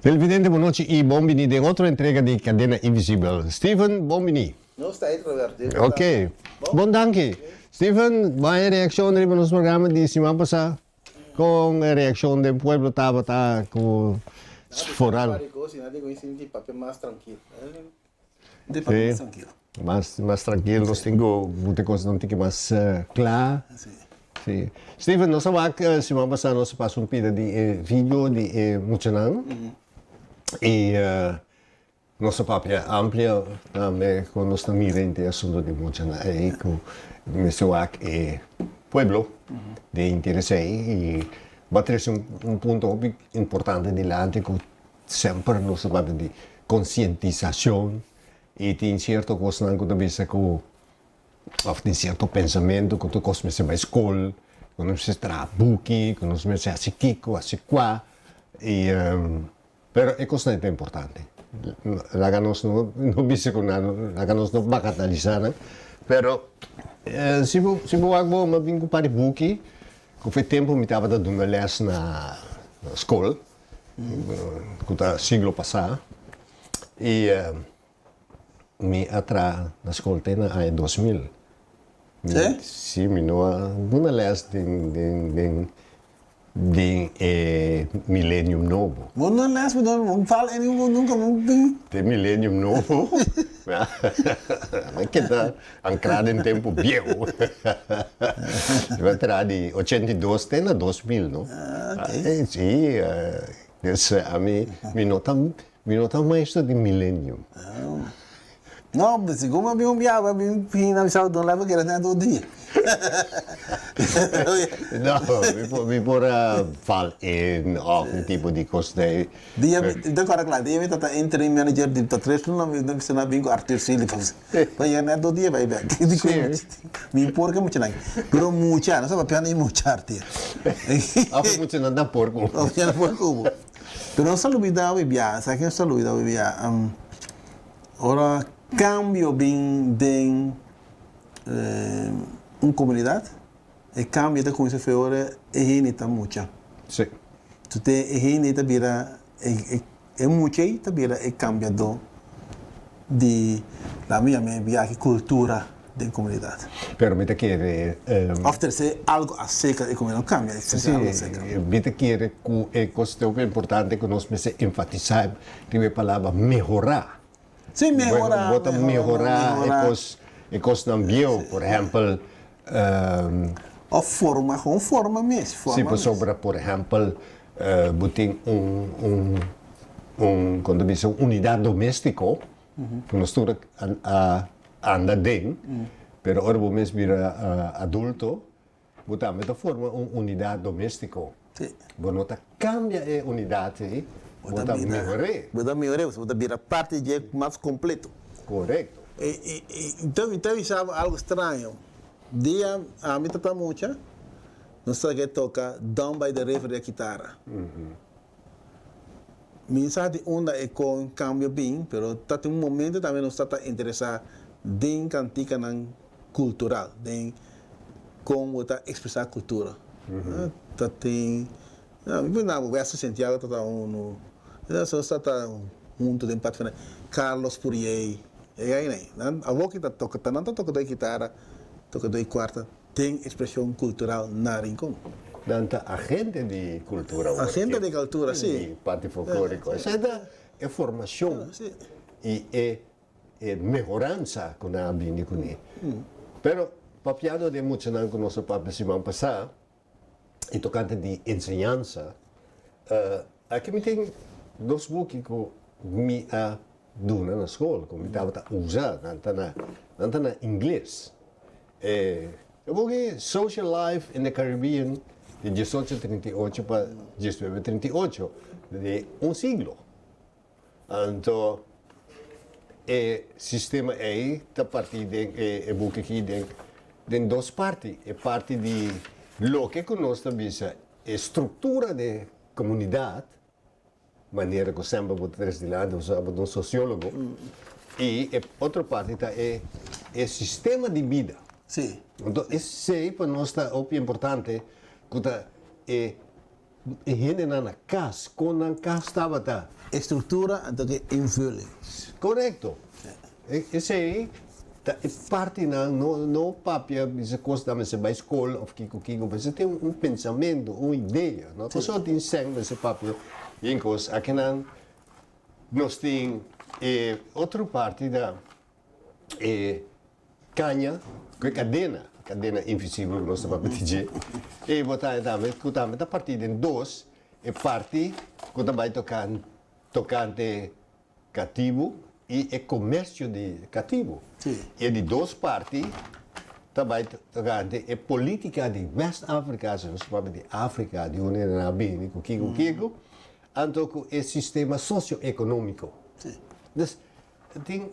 Televidente bon nochi y bon bini den otro entrega di Cadena Invisibel. Steven, bon bini. Nos ta ahí Roberto. Ok. Bon danki. Steven, bo hay reaccion riba nos programa di siman pasa? Con e reaccion den pueblo tabata cu foral? Sí. Mas, mas trankil, nos tin ku buta kosnan un tiki mas kla. Sí. Steven, nos a wak siman pasá nos a pasa un pida di e video di e muchanan i nos a papia amplio tambe kon nos ta mira henter e asuntu di muchanan ei ku mester wak e pueblo den interes ei i bo a trese un punto hopi importante dilanti ku semper nos ta papia di konsientisashon. I tin sierto kosnan ku ta bisa ku òf tin sierto pensamentu ku tur kos mester bai skol, ku nos mester traha buki, ku nos mester hasi kiko, hasi kua. I pero e kosnan ta importante. Laga nos no no bisa ku nan, laga nos no bagatalisá nan. Pero si bo si bo wak bo, mi a bin ku un par di buki ku for e tempu mi tabata duna lès na skol, ku ta siglo pasá. I mi a traha na skol te na aña 2000. Sí? Sí, mi no a duna les den, den, den, den e millennium nobo. Bo no les, bo no fala e bo nunca bo bin. Den millennium nobo, mi a keda ancra den tempo bieu. Mi a traha di 82 te na 2000, no? Ah, ok. Sí, Dus ami, mi no ta, mi no ta maestro di millennium. No, segun mi a bin un biaha, mi a bin fin na bisao don leva keda ten tur dia. No, mi por, mi por a val in of un tipo di kos dei. Dia mi, mi ta kòrda kla, dia mi ta ta interim manager di ta tres luna mi ta bisa bin ku Arthur Sealy pa pa yega net dos dia bai bek. Mi por ke muchanan, pero mucha, no sa papia ni mucha Arthur. Of e muchanan ta por ku bo. Of muchanan por ku bo. Pero nos ta lubida hopi biaha, sa ke nos ta lubida hopi biaha? Ora kambio bin den un komunidat, e kambio ta kuminsá fe ora e hende ta mucha. Sí. Tute e hende ta bira e mucha ei ta bira e kambiadó di la mi yama e biaha kultura den komunidat. Pero mi ta kere. Òf trese algu aserka di komunidat, no kambia, trese algu aserka. Sí, mi ta kere ku e kos ta hopi importante ku nos mester enfatisá riba e palabra mehorá. Sí, mehorá. Bo ta mehorá e kos, e kosnan bieu, por ehèmpel. Òf forma, gewoon forma mes, forma Sí, mes. pasobra por ehèmpel bo tin un, un, un, kon ta bisa, un unidat doméstiko ku nos tur a anda den, pero ora bo mes bira adulto, bo tambe ta forma un unidat doméstiko. Bo no ta kambia e unidat ei, bo ta mehor'é. Bo ta mehor'é, bo ta bira parti dje mas kompleto. Korekto. Mi ta bisa bo algu straño. Dia ami ta ta mucha, nos ta ke toka Down by the River di e kitara. Mi sa di unda e kon kambio bin, pero ta tin un momento tambe nos ta ta interesá den kantikanan kultural, den kon bo ta ekspresá kultura. Ta tin, mi por na Wesley Santiago ta ta unu, nos ta ta huntu den Pathfinder, Carlos Puriey, e gainan. Nan awor ki ta toka, nan ta toka doi kitara, toka doi kuarta. Den expresion cultural na Rincon. Nan ta agente di cultura awor. Agente di cultura, si. Di parti folklorico. Esei ta e formacion y e mehoransa cu nan a bini cune. Pero papiando di e muchanan cu nos a papia siman pasa y tocante di enseñansa, aki mi tin dos buki cu mi a duna na scol, cu mi tabata usa, nan ta na, nan ta na ingles. E buki Social Life in the Caribbean di 1838 pa 1938, di un siglo. Anto e sistema ei ta partí den e buki aki den den dos parti. E parti di loke ku nos ta bisa e struktura di komunidat, Manera ku semper bo ta tres dilanti, bo ta un sosiólogo. I e otro parti ta e e sistema di bida. Sí. Anto esei pa nos ta hopi importante ku ta e e hendenan na kas, kon nan kas tabata. E struktura anto ke invulling. Korekto. Esei ta e partinan, no no papia bisa kos nan mester bai skol òf kiko kiko, mester tin un pensamentu, un idea, no pasobra tin sèn mester papia yen kos. Akinan nos tin e otro parti ta e kaña ku e kadena, kadena invisibel ku nos ta papia di dje, e bo ta haña tambe ku tambe ta partí den dos, e parti ku ta bai tokante katibu i e komersio di katibu. E di dos parti ta bai tokante e politika di West Afrika, si nos ta papia di Afrika, di unda nan a bini ku kiko kiko, anto ku e sistema sosio-ekonomiko. Dus Tin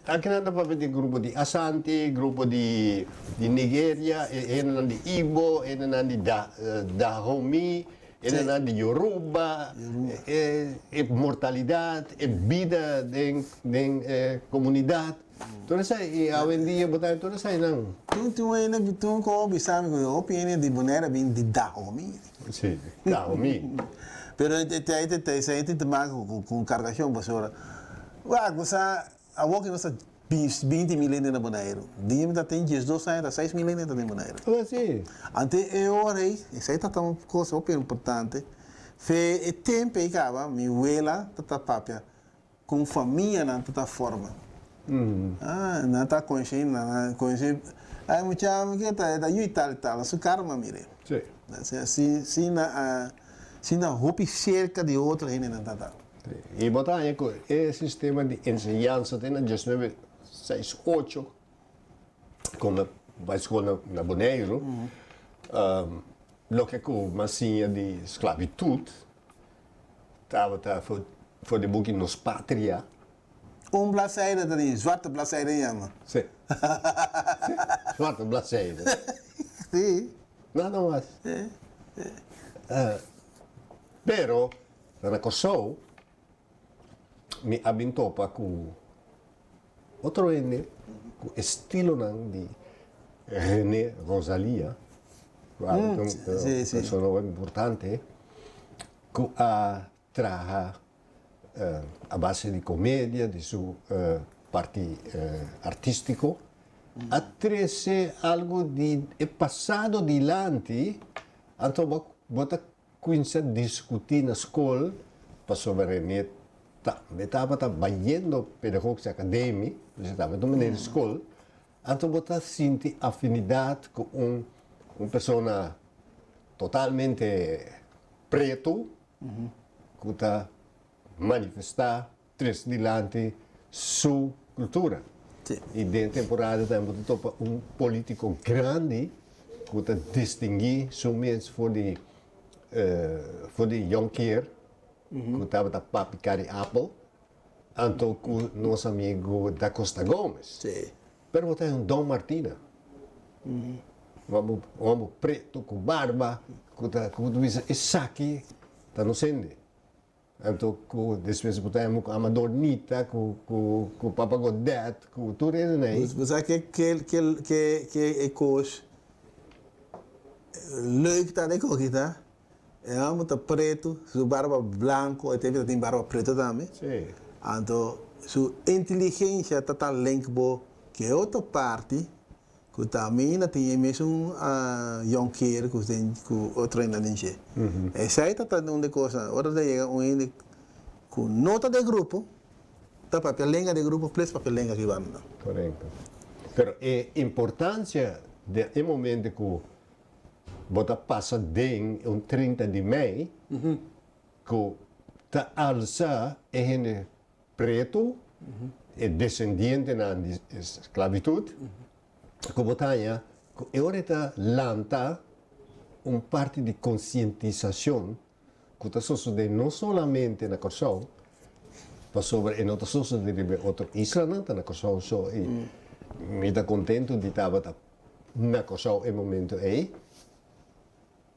akinan ta papia di grupo di Ashanti, grupo di Nigeria, e hendenan di Igbo, e hendenan di Dahomey, e hendenan di Yoruba, e mortalidat, e bida den e komunidat. Tur esei, i awendia bo ta haña tur eseinan. Tin un hende, tin un koho bisa mi ku hopi hende di Bonaire a bin di Dahomey. Si, Dahomey. Pero esei tin te maken ku kargashon pasobra Wak, bo sa, awor ki nos ta 20 mil hende na Boneiru. Dia mi ta tin 12 aña, ta 6 mil hende ta den Boneiru. Oh, si. Ante e ora ei, esei ta ta un kos hopi importante, fe e tempu ei kaba, mi wela ta ta papia kon famianan ta ta forma. Ah, nan ta konshe, nan a konshe, ai mucha mi ke ta, e ta yu i tal i tal, su kara mi a mir'é. Si. Asina, asina, asina hopi serka di otro hendenan ta ta. I bo ta haña ku e sistema di enseñansa te na diesnuebe seis ocho ku bai skol na Boneiru, loke ku mas siña di sklabitut tabata for di buki Nos Patria. Un bladzijde ta di zwarte bladzijde yama. Si. Si, zwarte bladzijde. Si. Nada mas. Si, si. Pero Na Kòrsou mi a bin topa ku otro hende ku estilonan di René Rosalia, ku a un persona hopi importante, ku a traha a base di komedia, di su parti artístiko, a trese algu di e pasado dilanti, anto bo ta Cuinsa discuti na scol pasobra René tambe tabata bayendo Pedagogische Academie, dus e tabata un meneer di scol, anto bo ta sinti afinidad cu un un persona totalmente preto cu ta manifesta Tres dilanti su cultura. Y den temporada tambe bo ta topa un politico grandi cu ta distingui su mes for di for di Jonckheer cu tabata papi cari apel anto cu nos amigo Da Costa Gomez. Pero bo ta un Don Martina. Un homber preto cu barba cu ta cu bo ta bisa esaki ta nos hende. Anto ku despues bo ta hemu ku Amador Nita, ku ku ku Papa Godet, ku tur esnan ei. Bo sa ke ke ke ke ke e kos leuk ta den koki ta? E hòmber ta pretu, su barba blanku, e tempu ta tin barba pretu tambe. Si. Anto su inteligensia ta ta link bo ke otro parti Ku ta mi na tin e mesun yonker ku den ku otro hende den dje. Esei ta ta un di kosnan. Ora ta yega un hende ku no ta den grupo, ta papia lenga den grupo ples papia lenga ki banda. Korekto. Pero e importansia den e momento ku bo ta pasa den un 30 di mei ku ta alsa e hende Pretu, e desendientenan di sklabitut, ku bo ta haña ku e ora e ta lanta un parti di konsientisashon ku ta sosodé no solamente na Kòrsou, pasobra e no ta sosodé riba e otro islanan, ta na Kòrsou so i mi ta kontentu di tabata na Kòrsou e momento ei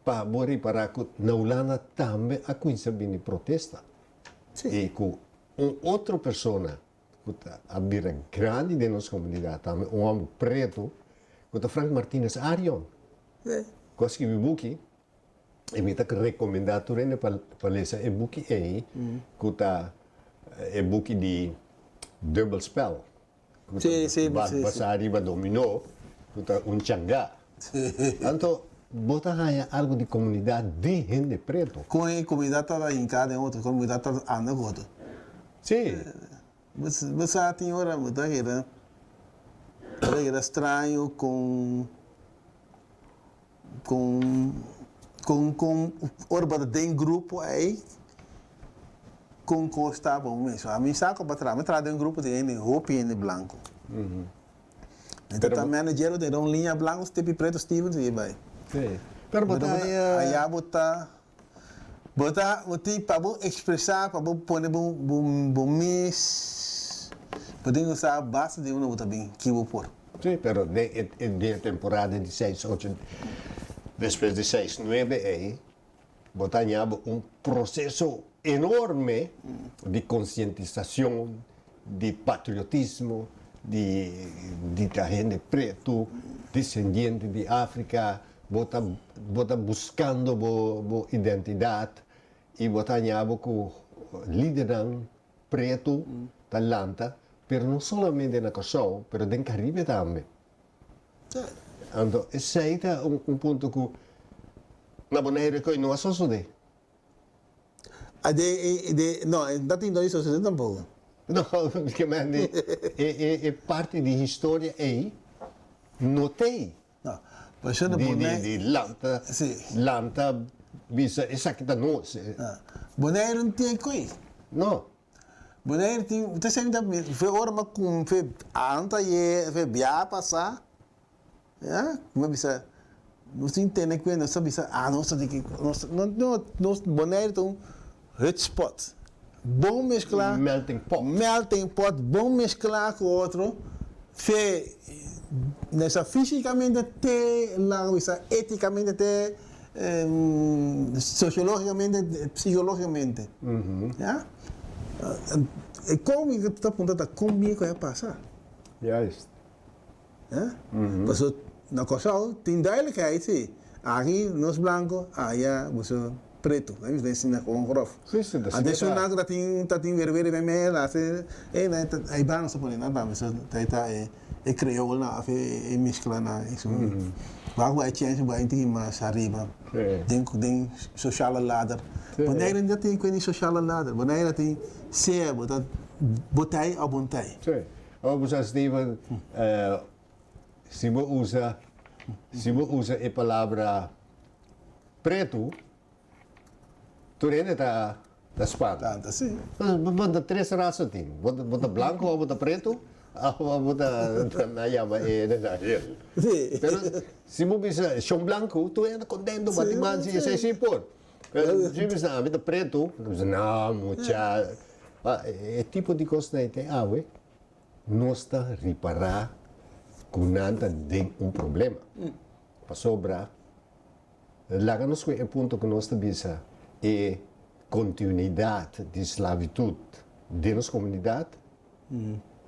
pa bo ripará ku na Hulanda tambe a kuminsá bini protesta. I ku un otro persona ku ta a bira grandi den nos komunidat tambe, un hòmber pretu, ku ta Frank Martinez Arion, ku a skibi buki. I mi ta rekomendá tur hende pa pa lesa e buki ei ku ta e buki di Dubbelspel. Ku ta basá riba dominó ku ta un changá. Anto bo ta haña algu di komunidat di hende pretu. Kon e komunidat ta hinká den otro, kon e komunidat ta anda ku otro. Sí. Bo sa tin ora bo ta keda bo ta keda straño kon Kon kon kon ora bo ta den grupo ei kon kos ta pa bo mes. Ami sa ku bo traha, mi traha den un grupo di hende hopi hende blanku. Mi ta ta manager bo ta un liña blanku stipi pretu Stevens i bai. Pero bo ta haña. Aya bo ta bo ta bo tin pa bo ekspresá pa bo pone bo bo mes bo tin ku sa basta di unda bo ta bin ki bo por. Sí, pero den e den e temporada di seis ocho, despues di seis nuebe ei, bo ta haña bo un proseso enorme di konsientisashon, di patriotismo, di di ta hende pretu, desendiente di Afrika, bo ta bo ta buskando bo bo identidat i bo ta haña bo ku lidernan Pretu ta lanta, pero no solamente na Kòrsou, pero den Karibe tambe. Anto esei ta un punto ku na Boneiru e no a sosodé. A de de no, e no tin dor di sosodé tampoko. No, ke men di e parti di historia ei no t'ei. No, pasobra na Boneiru. Di lanta, lanta bisa esaki ta nos. Boneiru no tin koe. No. Boneiru tin, ta semi ta, fe ora mi a cum, fe anta ayer, fe bia pasa, ya, mi a bisa, nos tin tene kuenta, nos ta bisa, ah nos ta di ki, nos, no, no, nos, Boneiru ta un hotspot, bon mezcla. Melting pot. Melting pot, bon mezcla cu otro, fe nesa fisicamente te laga bisa eticamente te sociologicamente, psicologicamente, ya. E con mi ta puntra ta con bien cu a pasa. Juist. Ya. Pasobra na Kòrsou tin duidelijkheid si, aki nos blanko, aya boso pretu. Nan bisa asina kon grof. Sí, sí, ta Antes su nan ta tin ta tin weri weri mei la se e nan ta ei banda sa pone nan tambe so ta ta e e creol nan of e e mezcla nan esun. Wak bo a chens bo a inti mas ariba den den sociale ladder. Bonaire no tin kue di sociale ladder. Bonaire tin sea bo ta bo tai of bo no tai. Sí. Awor bo sa Steven, si bo usa si bo usa e palabra pretu, tur hende ta ta spanta. Tanta si. Bo ta tres rasa tin, bo ta bo ta blanco of bo ta pretu of bo ta nan yama e nagel. Si. Pero si bo bisa shon blanco tur hende ta contento bati man si esei si por. Pero si bo bisa ami ta pretu, nan bisa no mucha. E tipo di kosnan ei te awe nos ta ripará ku nan ta den un problema. Pasobra laga nos ku e punto ku nos ta bisa e kontinuidat di slavitut den nos komunidat,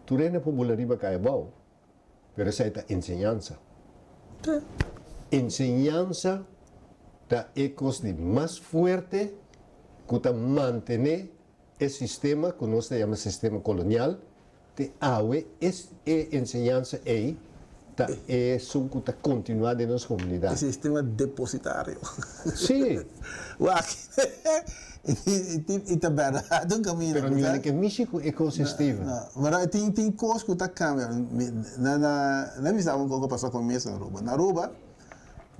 tur hende por bula riba kai abou, pero esei ta enseñansa. Enseñansa ta e kos di mas fuerte ku ta mantené E sistema ku nos ta yama sistema kolonial te awe es e enseñansa ei ta esun ku ta kontinuá den nos komunidat. E sistema depositario. Sí. Wak, i ta bèrdat un kaminda. Pero mi ke mishi ku e kos Steven. No, pero tin tin kos ku ta kambia. Na na na mi sa un kos ku a pasa ku mi mes na Aruba. Na Aruba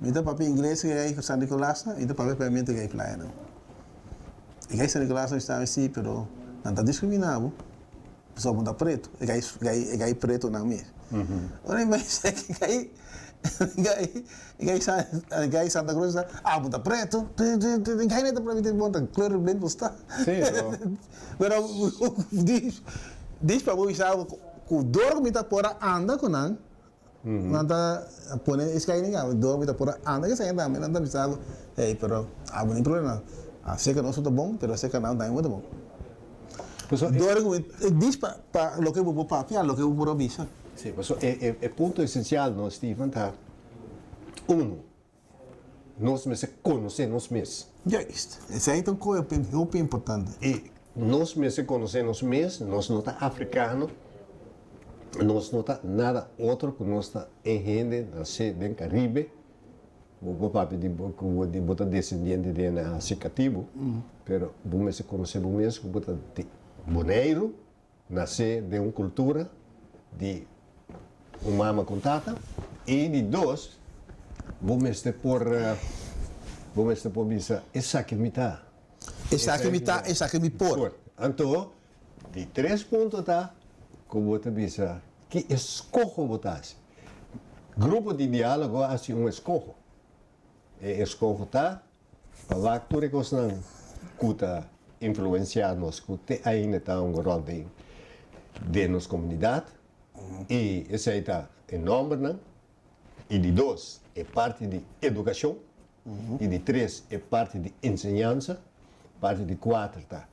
mi ta papia ingles ku e San Nicolas, mi ta papia papiamento ku e playa nan. E gai San Nicolas no estaba si, pero nan ta discrimina bo, pasobra bo ta preto, e gai e gai preto nan mes. Ora mi bai seki gai gai gai San gai Santa Cruz ta, ah bo ta preto, gai no ta permiti bo ta kleurenblind bo sta. Sí, no. Pero dis dis pa bo bisa ku dor ku mi ta por a anda ku nan, Nan ta pone e skaining awe dor mi ta por a anda ke esaki tambe nan ta bisa bo hey pero abo ni problema seka nos ta bon pero seka nan tambe ta bon dor ku mi dis pa pa loke bo por papia loke bo por a bisa. Si paso e e punto esencial no Steven ta uno. Nos mester konosé nos mes. Juist. Esei ta un koe hopi importante. I nos mester konosé nos mes, nos no ta afrikano, nos no ta nada otro ku nos ta e hende nasé den Karibe. Bo por papia di bo ku bo di bo ta desendiente di hende hasi katibu, pero bo mester konosé bo mes ku bo ta di Boneiru, nasé den un kultura di un mama ku un tata, i di dos, bo mester por bo mester por bisa esaki mi ta. Esaki mi ta, esaki mi por. Anto, di tres punto ta ku bo ta bisa ki eskoho bo ta hasi. Grupo di diálogo a hasi un eskoho. E eskoho ta pa wak tur e kosnan ku ta influensiá nos, ku te ainda ta un ròl den den nos komunidat. I esei ta e nòmbernan. I di dos, e parti di edukashon. I di tres, e parti di enseñansa. Parti di kuater ta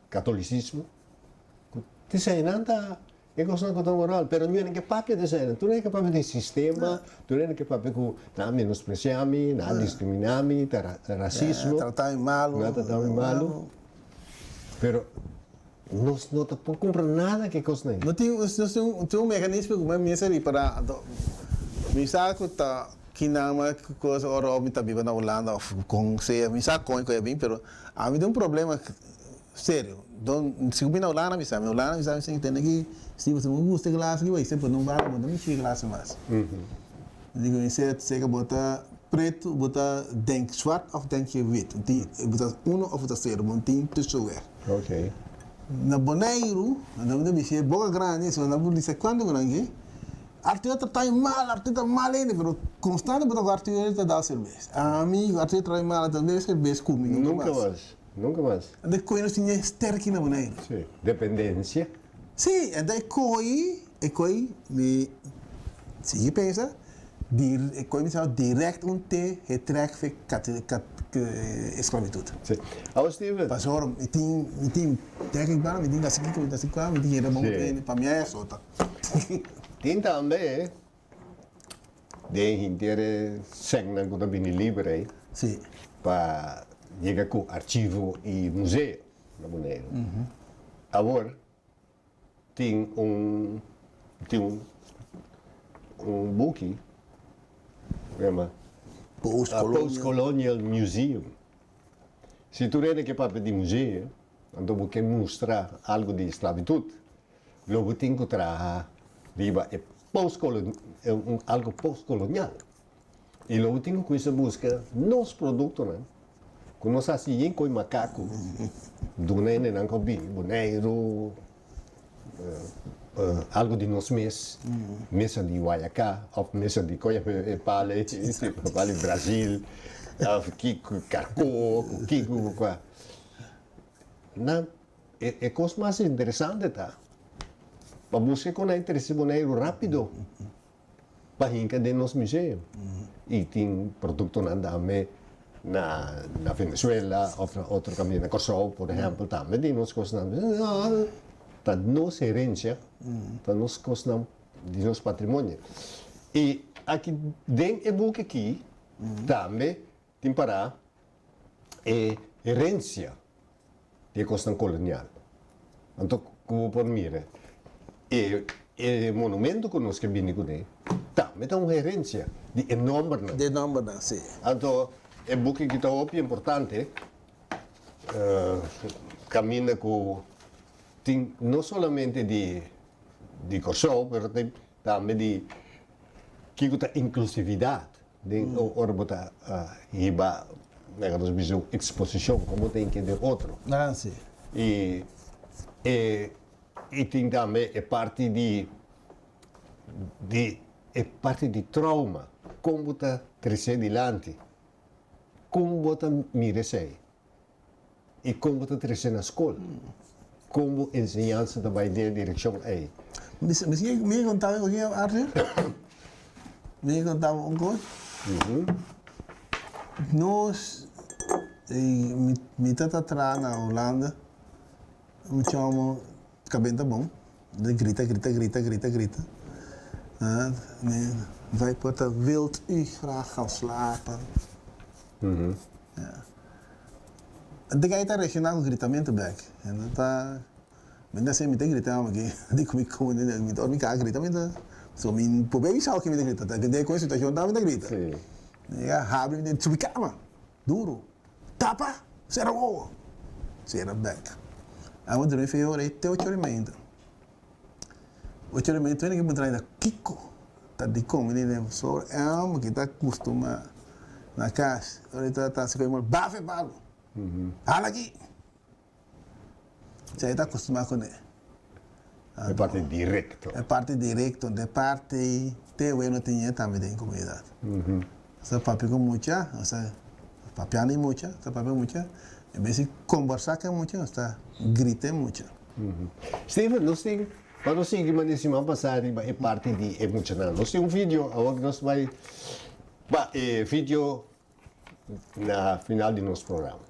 katolisismo. Ku eseinan ta E kosnan ku ta moral, pero mi a ke papia di esei, tur e ke papia di sistema, tur e ke papia ku nan a menospresia mi, nan a diskriminá mi, ta rasismo, Nan a trata mi malu, nan a trata mi malu, pero nos no ta por kumpra nada ku e kosnan ei. No tin, nos tin un mekanismo ku mi mester ripará, anto mi sa ku ta kinan ku kos ora mi ta biba na Hulanda òf kon sea, mi sa kon e koe a bin, pero ami tin un problema. Serio, don si ku mi na Hulanda mi sa, mi Hulanda mi sa mi sin tende ki si bo gusta e glas aki bai semper no bala bo no mishi e glas mas. Mi di ku mi sea seka bo ta pretu bo ta denk zwart of denk je wit, bo ta uno of bo ta sero bo no tin tussenweg. Na Boneiru mi ta mishi e boka grandi so nan por bisa kuantu ku nan ke Arthur ta traha mal, Arthur ta mal hende pero konstante bo ta ku Arthur ta dal serbes. Ami ku Arthur traha mal ta bebe serbes ku mi nunka mas. Nunka mas. Anto e koe nos tin e sterki na Boneiru. Sí, dependensia. Sí, anto e koe, e koe mi sigui pensa, di e koe mi sa direct un te e trek fe kat kat esclavitud. Sí. Awo Steven. Pasobra mi tin mi tin tèknik bana, mi tin hasi kiko, mi tin hasi kua, mi tin hera bon ku pa mi a esota. Tin tambe Den henter e sènnan ku ta bini liber ei pa yega ku archivo i museo na Boneiru. Awor tin un tin un un buki ku yama Postcolonial Museum. Si tur hende ke papia di museo anto bo ke mustra algu di sklabitut. Lo bo tin ku traha riba e un algo postkolonial. I lo bo tin ku kuminsa buska nos produktonan ku nos hasi yen koi makaku duna hendenan ku a bini Boneiru, algo di nos mes, mesa di Guayaká òf mesa di koe e pala ei, pala di Brasil òf kiko karkó ku kiko ku kua. Nan E kos mas interesante ta pa buska kon a trese Boneiru rápido pa hinka den nos museo. I tin produktonan tambe na na Venezuela òf na otro kaminda, na Kòrsou por ehèmpel tambe tin nos kosnan. Ta nos herensia, ta nos kosnan di nos patrimonio. I aki den e buki aki tambe tin pará e herensia di e kosnan kolonial. Anto ku bo por mira e e monumento ku nos ke bini kuné tambe ta un herensia di e nòmbernan. Di e nòmbernan, si. Anto e buki aki ta hopi importante kaminda ku tin no solamente di di Kòrsou pero tin tambe di kiko ta inklusividat. Den ora bo ta hiba laga nos bisa un eksposishon komo ta inkende otro. Ah, si. I e i tin tambe e parti di di e parti di trauma kon bo ta trese dilanti, kon bo ta mira esei i kon bo ta trese na skol, kon bo enseñansa ta bai den e direkshon ei. Mi mi konta un kos, Arthur? Mi konta un kos? Nos, mi tata traha na Hulanda, mi chamo kabenta bon, de grita, grita, grita, grita, grita. Wij porta wilt u graag gaan slapen? Ya. Anto kai ta reacciona cu gritamento bek. En ta mi ta mi ta grita aki di cu mi come ora mi caba grita mi ta so mi por baby sa oki mi ta grita depende con e situacion ta mi ta grita. Mi a habri mi ta subi cama duro tapa cera wowo cera bek. Amo drumi fe ora te ocho ora y media. Ocho ora y media tur hende ke puntra ainda kiko ta dikon mi di so elmo ki ta kustuma na kas ora e ta hasi koe bafa e palu hala aki esei ta kustuma kuné. E parti direkto. E parti direkto e parti te weno tin e tambe den komunidat. Nos papia ku mucha nos ta papiando e mucha nos ta papia mucha en bes di kombersá ku e mucha nos ta grita e mucha. Steven, nos tin, pa nos sigui manda e siman pasá riba e parti di e muchanan. Nos tin un video, awor ku nos bai pa e video na final di nos programa.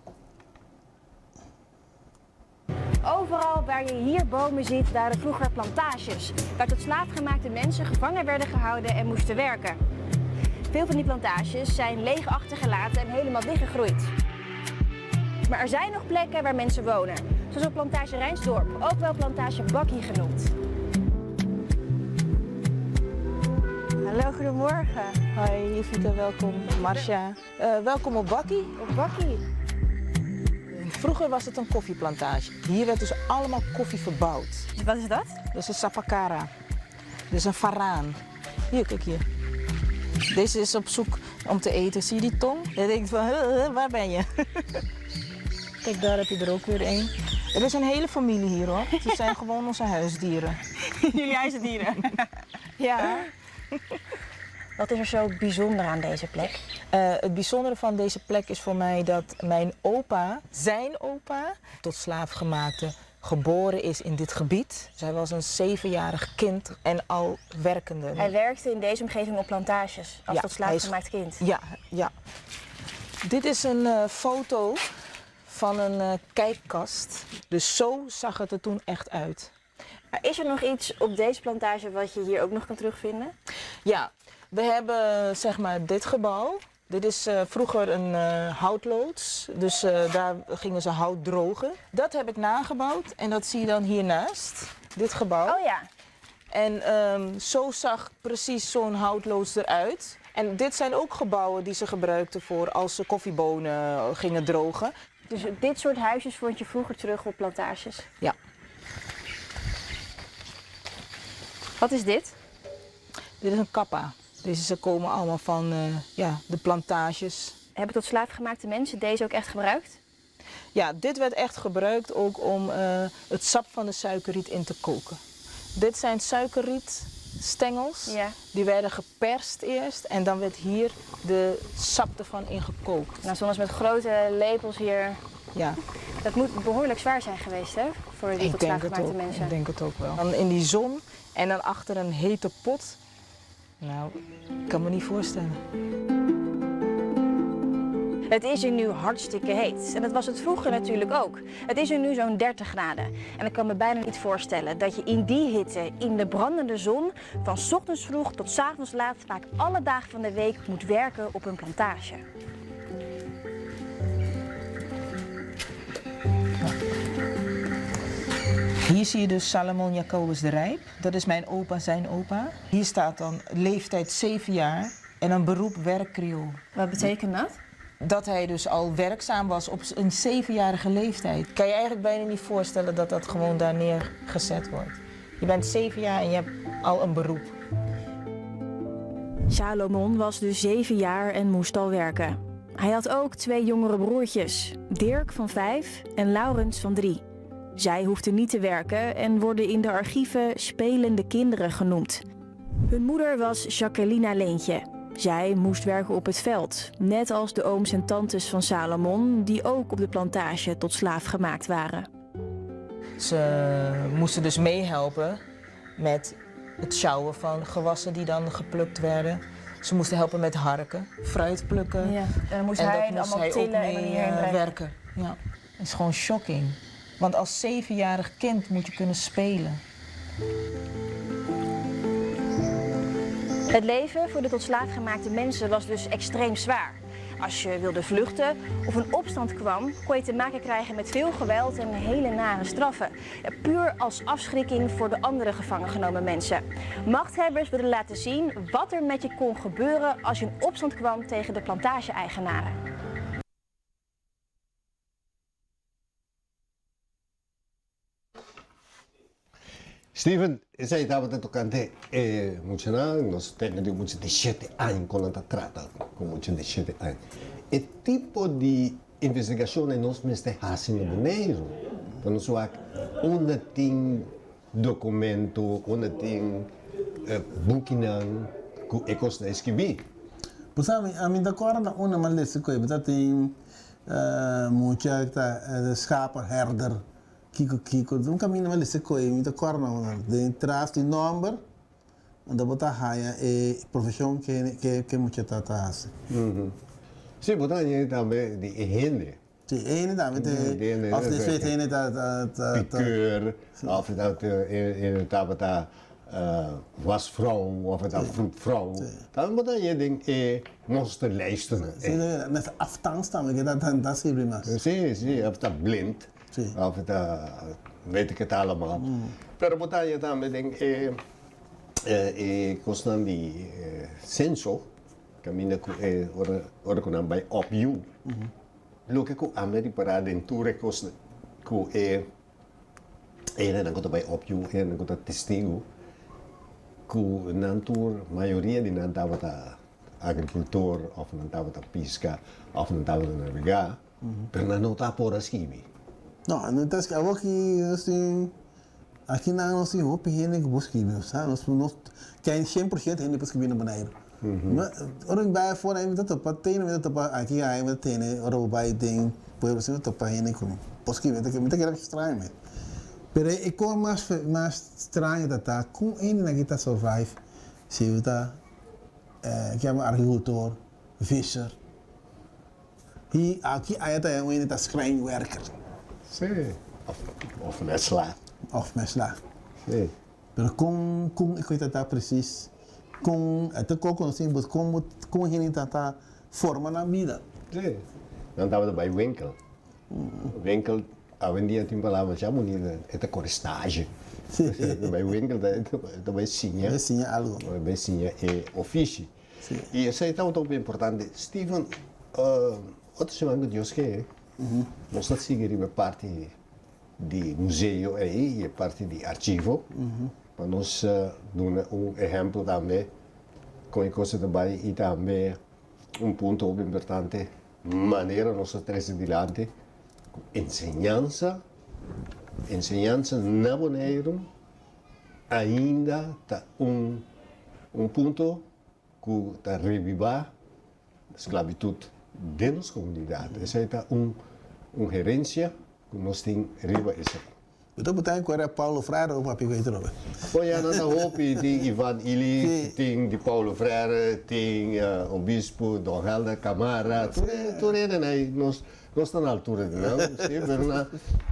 Overal waar je hier bomen ziet, waren vroeger plantages, waar tot slaafgemaakte mensen gevangen werden gehouden en moesten werken. Veel van die plantages zijn leeg achtergelaten en helemaal dichtgegroeid. Maar er zijn nog plekken waar mensen wonen, zoals op plantage Rijnsdorp, ook wel plantage Bakkie genoemd. Hallo, goedemorgen. Hoi Jovita, welkom. Marcia. Welkom op Bakkie. Op Bakkie. Vroeger was het een koffieplantage. Hier werd dus allemaal koffie verbouwd. Wat is dat? Dat is een sapakara. Dus een varaan. Hier, kijk hier. Deze is op zoek om te eten. Zie je die tong? Je denkt van, huh, huh, waar ben je? Kijk, daar heb je er ook weer een. Er is een hele familie hier hoor. Ze zijn gewoon onze huisdieren. Jullie huisdieren? Ja. Wat is er zo bijzonder aan deze plek? Het bijzondere van deze plek is voor mij dat mijn opa, zijn opa, tot slaafgemaakte geboren is in dit gebied. Zij was een 7-jarig kind en al werkende. Hij werkte in deze omgeving op plantages als Ja, tot slaafgemaakt kind? Ja, ja. Dit is een foto van een kijkkast. Dus zo zag het er toen echt uit. Maar is er nog iets op deze plantage wat je hier ook nog kan terugvinden? Ja, we hebben dit gebouw. Dit is vroeger een houtloods, dus daar gingen ze hout drogen. Dat heb ik nagebouwd en dat zie je dan hiernaast, dit gebouw. Oh ja. En zo zag precies zo'n houtloods eruit. En dit zijn ook gebouwen die ze gebruikten voor als ze koffiebonen gingen drogen. Dus dit soort huisjes vond je vroeger terug op plantages? Ja. Wat is dit? Dit is een kappa. Deze ze komen allemaal van de plantages. Hebben tot slaafgemaakte mensen deze ook echt gebruikt? Ja, dit werd echt gebruikt ook om het sap van de suikerriet in te koken. Dit zijn suikerrietstengels. Die werden geperst eerst en dan werd hier de sap ervan ingekookt. Soms met grote lepels hier. Ja. Dat moet behoorlijk zwaar zijn geweest, hè? Voor die tot slaafgemaakte mensen. Ik denk het ook wel. Dan in die zon en dan achter een hete pot. Ik kan me niet voorstellen. Het is hier nu hartstikke heet. En dat was het vroeger natuurlijk ook. Het is hier nu zo'n 30 graden. En ik kan me bijna niet voorstellen dat je in die hitte, in de brandende zon, van 's ochtends vroeg tot 's avonds laat, vaak alle dagen van de week moet werken op een plantage. Hier zie je dus Salomon Jacobus de Rijp. Dat is mijn opa, zijn opa. Hier staat dan leeftijd 7 jaar en een beroep werkkriool. Wat betekent dat? Dat hij dus al werkzaam was op een 7-jarige leeftijd. Kan je eigenlijk bijna niet voorstellen dat dat gewoon daar neergezet wordt. Je bent 7 jaar en je hebt al een beroep. Salomon was dus 7 jaar en moest al werken. Hij had ook 2 jongere broertjes, Dirk van 5 en Laurens van 3. Zij hoefden niet te werken en worden in de archieven spelende kinderen genoemd. Hun moeder was Jacqueline Leentje. Zij moest werken op het veld, net als de ooms en tantes van Salomon, die ook op de plantage tot slaaf gemaakt waren. Ze moesten dus meehelpen met het sjouwen van gewassen die dan geplukt werden. Ze moesten helpen met harken, fruit plukken. Ja, en dan moest En hij dat het moest allemaal hij ook tillen en dan mee, hierheen brengen. werken. Ja, het is gewoon shocking. Want als 7-jarig kind moet je kunnen spelen. Het leven voor de tot slaaf gemaakte mensen was dus extreem zwaar. Als je wilde vluchten of in opstand kwam, kon je te maken krijgen met veel geweld en hele nare straffen. Puur als afschrikking voor de andere gevangen genomen mensen. Machthebbers wilden laten zien wat er met je kon gebeuren als je in opstand kwam tegen de plantage-eigenaren. Steven, esei tabata tokante e muchanan, nos tende di un mucha di shete aña kon nan ta trata ku mucha di shete aña. E tipo di investigashon ei nos mester hasi na Boneiru pa nos wak unda tin dokumento, unda tin bukinan ku e kosnan a skibí. Bo sa, ami ta kòrda na unda mi a lesa ku e ta tin mucha ta schapenherder Kiko kiko un kaminda mi a lesa koe mi ta kòrda na den tras di nòmber unda bo ta haña e profeshon ke ke mucha ta ta hasi. Si, bo ta haña tambe di e hende. Si, e hende tambe te òf despues e hende ta ta ta. Pikeur òf e tabata wasvrouw òf e ta vroedvrouw. Tambe bo ta haña den e monsterlijstnan. Si, mester aftans tambe ke ta ta sirbi mas. Si, si, òf ta blind. Of ta weet ik het allemaal. Pero bo ta haña tambe den e e kosnan di senso, kaminda ku e ora ora ku nan bai op yu, loke ku ami a ripará den tur e kosnan ku e hendenan ku ta bai op yu, hendenan ku ta testigu, ku nan tur mayoria di nan tabata agrikultor òf nan tabata piska òf nan tabata nabegá. Pero nan no ta por a skibi. No, no ta skibi. Awor ki nos tin, aki nan nos tin hopi hende ku por skibi, bo sa. Nos, nos kai 100% hende por skibi na Boneiru. Ma ora mi bai afó mi ta topa tene, mi ta topa aki ai, mi ta tene ora bo bai den pueblo asina mi ta topa hende ku por skibi. Mi ta keda straño mes. Pero e kos mas mas straño ta ta kon hendenan aki ta survive si bo ta ke yama agrikultor, visser. I aki aya ta un hende ta schrijnwerker. Sí. Of mesla. Of mesla. Sí. Pero kon kon e koe ta ta precies? Kon e ta ko konosí but kon bo kon hende ta ta forma nan bida? Sí. Nan tabata bai winkel. Winkel awendia tin palabra masha bunita e ta kore stage. Sí. Bai winkel ta bai siña. Bai siña algo. Bai siña e ofishi. I esei tabata hopi importante. Steven, otro siman ku Dios ke, nos ta sigui riba e parti di museo ei i e parti di archivo, pa nos duna un ehèmpel tambe kon e kos ta bai i tambe un punto hopi importante, manera nos ta trese dilanti ku enseñansa, enseñansa na Boneiru ainda ta un un punto ku ta revivá sklabitut den nos komunidat. Esei ta un un herensia ku nos tin riba esei. Bo ta botá enkuera Paulo Freire o papi ku trobe? Bo ya nan ta hopi, tin Ivan Illich, tin di Paulo Freire, tin obispo Don Helder Camara, tur tur hendenan ei nos Nos ta na altura di nan, si, pero nan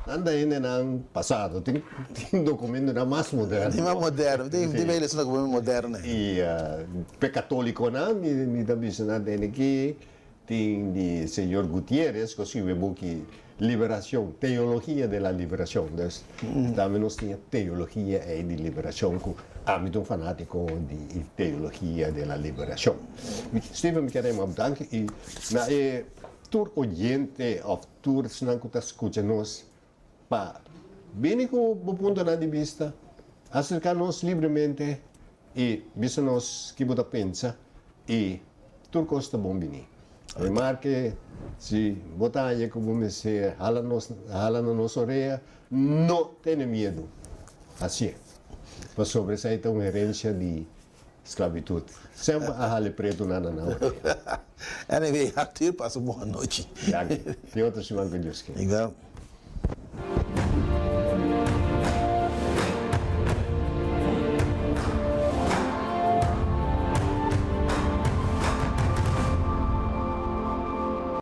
nan ta hendenan pasado, tin tin documentonan mas moderno. Tin mas moderno, tin tin bay lesa documento moderno. I p'e catoliconan mi mi ta bisa nan tene ki tin di señor Gutierrez cu a scribi e buki Liberacion, Teologia de la Liberacion, dus tambe nos tin e teologia ey di liberacion cu ami ta un fanatico di teologia de la liberacion. Steven mi kier a yama danki y na e Tur oyente of tur esnan ku ta skucha nos pa bini ku bo puntonan di bista, aserká nos libremente i bisa nos ki bo ta pensa i tur kos ta bon bini. Remarke, si bo ta haña ku bo mester hala nos hala na nos orea, no tene miedu, hasié, pasobra esei ta un herensia di Sklabitut. Semper a hale pretu na nan orea. Anyway, Arthur, pasa un bon anochi. Danki. Te otro siman ku Dios kier. Igual.